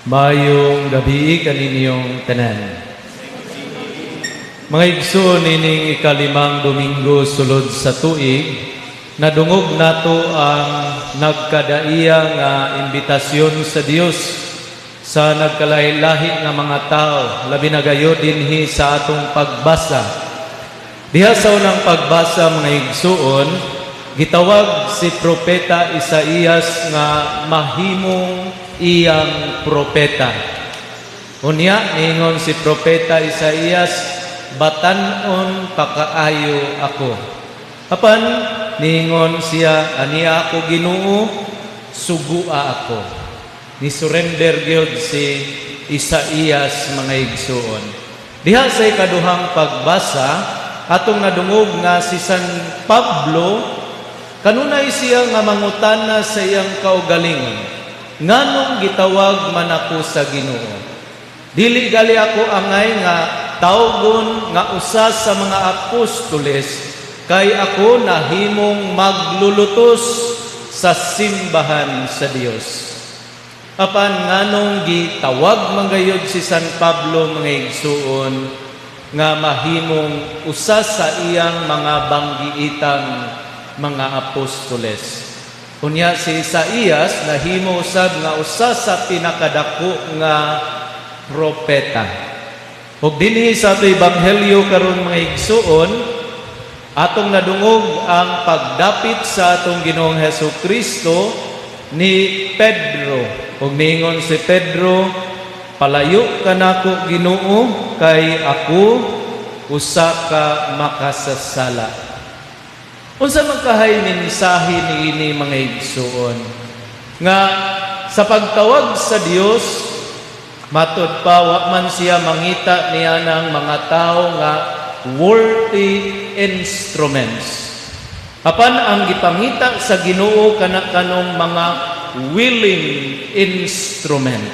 Maayong gabii kaninyong tanan. Mga igsoon, ining ikalimang Domingo sulod sa tuig, nadungog nato ang nagkadaiya nga imbitasyon sa Dios sa nagkalahi-lahi nga mga tao, labi na gayod dinhi sa atong pagbasa. Diha sa unang pagbasa, mga igsuon, gitawag si Propeta Isaías nga mahimong iyang propeta. Unya, niingon si Propeta Isaías, "Batan-on pakaayo ako." Apan niingon siya, "Ania ako, Ginoo, sugua ako." Ni surrender gyud si Isaías, mga igsuon. Diha sa ikaduhang pagbasa, atong nadungog nga si San Pablo kanunay siya nga mangutana sa iyang kaugalingon, "Nganong gitawag man ako sa Ginoo? Dili gali ako angay nga tawgon nga usa sa mga apostoles kay ako nahimong maglulutos sa simbahan sa Dios." Apan nganong gitawag man gayud si San Pablo, mga igsuon, nga mahimong usa sa iyang mga banggiitang mga apostoles? Unya si Isaías nahimo usab nga usa sa pinakadako nga propeta. Ug dinhi sa ato ebanghelyo karon, mga igsuon, atong nadungog ang pagdapit sa atong Ginoong Hesus Kristo ni Pedro. Ug niingon si Pedro, "Palayo ka nako, Ginoo, kay ako usa ka makasasala." Unsa man kahay mensahe niini, mga igsuon? Nga sa pagtawag sa Dios, matud pa wa man siya mangita niya ng mga tao nga worthy instruments. Apan ang gipangita sa Ginoo kana kanong mga willing instrument.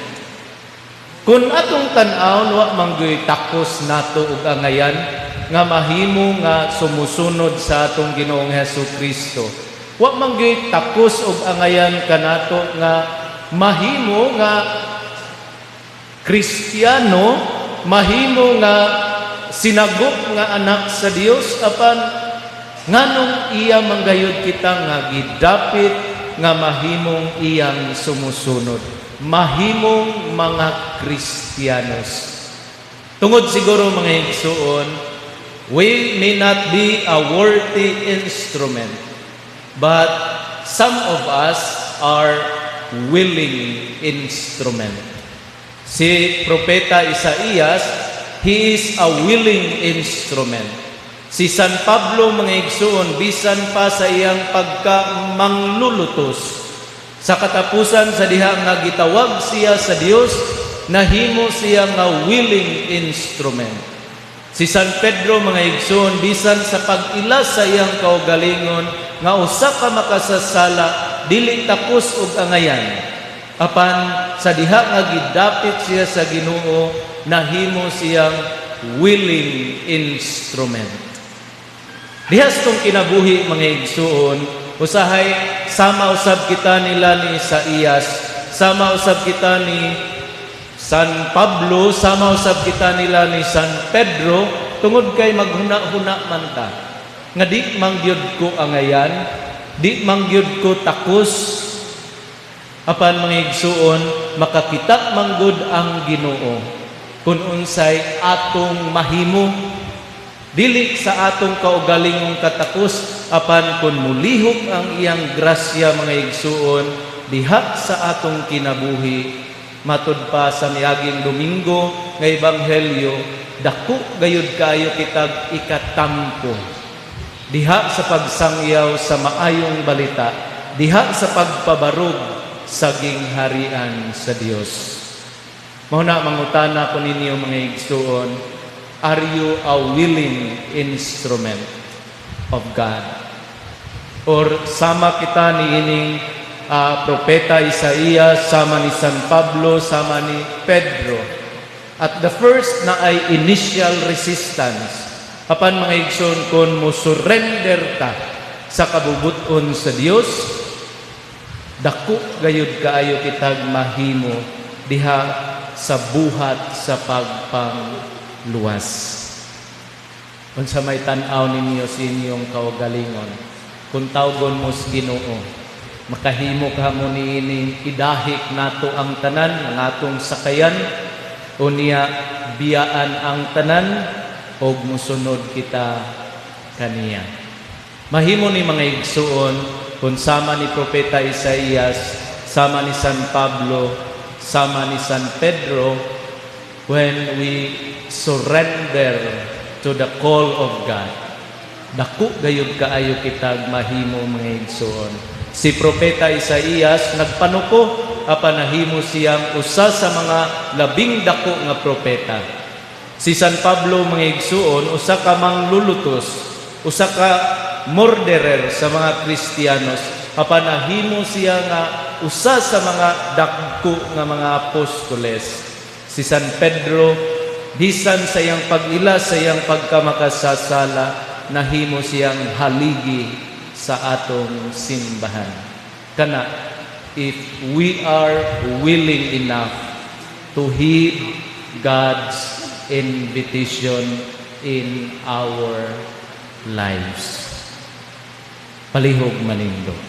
Kung atong tan-awon, wa manggoy takos nato ug angayan nga mahimo nga sumusunod sa atong Ginoong Hesus Kristo. Wa manggoy takos ug angayan kanato nga mahimo nga Kristiyano, mahimo nga sinagop nga anak sa Dios, apan nganong iya manggayod kita nga gidapit nga mahimong iyang sumusunod, mahimong mga Kristiyanos? Tungod siguro, mga igsuon, we may not be a worthy instrument, but some of us are willing instrument. Si Propeta Isaías, he is a willing instrument. Si San Pablo, mga igsuon, bisan pa sa iyang pagka manglulutos, sa katapusan sa diha nga gitawag siya sa Dios, nahimo siya nga willing instrument. Si San Pedro, mga igsoon, bisan sa pag-ila sa iyang kaugalingon nga usa ka makasasala, dili takos og angayan. Apan sa diha nga gidapit siya sa Ginoo, nahimo siyang willing instrument. Diha sa atong kinabuhi, mga igsuon, usahay sama usab kita nila ni Isaías, sama usab kita ni San Pablo, sama usab kita nila ni San Pedro, tungod kay maghuna-huna man ta nga di man gyud ko angayan, di man gyud ko takos. Apan, mga igsuon, makakita manggod ang Ginoo kung unsay atong mahimo, dili sa atong kaugalingong katakos, apan kung mulihok ang iyang grasya, mga igsuon, diha sa atong kinabuhi. Matud pa sa miaging Domingo nga ebanghelyo, dako gayud kaayo kitag ikatampo diha sa pagsangyaw sa maayong balita, diha sa pagpabarog sa gingharian sa Dios. Mao na mangutana ko ninyo, mga igsuon, are you a willing instrument of God? Or sama kita ni ining Propeta Isaías, sama ni San Pablo, sama ni Pedro? At the first na ay initial resistance. Apan, mga igsoon, kung mo surrender ta sa kabubuton sa Dios, dako gayud kaayo kitag mahimo diha sa buhat sa pagpangluwas. Unsa may tan-aw ninyo sa inyong kaugalingon? Kung tawgon mo sa Ginoo, makahimo ka mo niini, idahik nato ang tanan, ang atong sakayan, unya biyaan ang tanan, og musunod kita kaniya. Mahimo ni, mga igsuon, kung sama ni Propeta Isaías, sama ni San Pablo, sama ni San Pedro, when we surrender to the call of God, dako gayud kaayo kitag mahimo, mga igsuon. Si Propeta Isaías nagpanuko, apan nahimo siyang usa sa mga labing dako nga propeta. Si San Pablo, mga igsuon, usa ka manglulutos, usa ka murderer sa mga Kristiyanos, apan nahimo siya nga usa sa mga dagko nga mga apostoles. Si San Pedro, bisan sa iyang pag-ila, sa iyang pagkamakasasala, nahimo siyang haligi sa atong simbahan. Kana, if we are willing enough to heed God's invitation in our lives. Palihog manindog.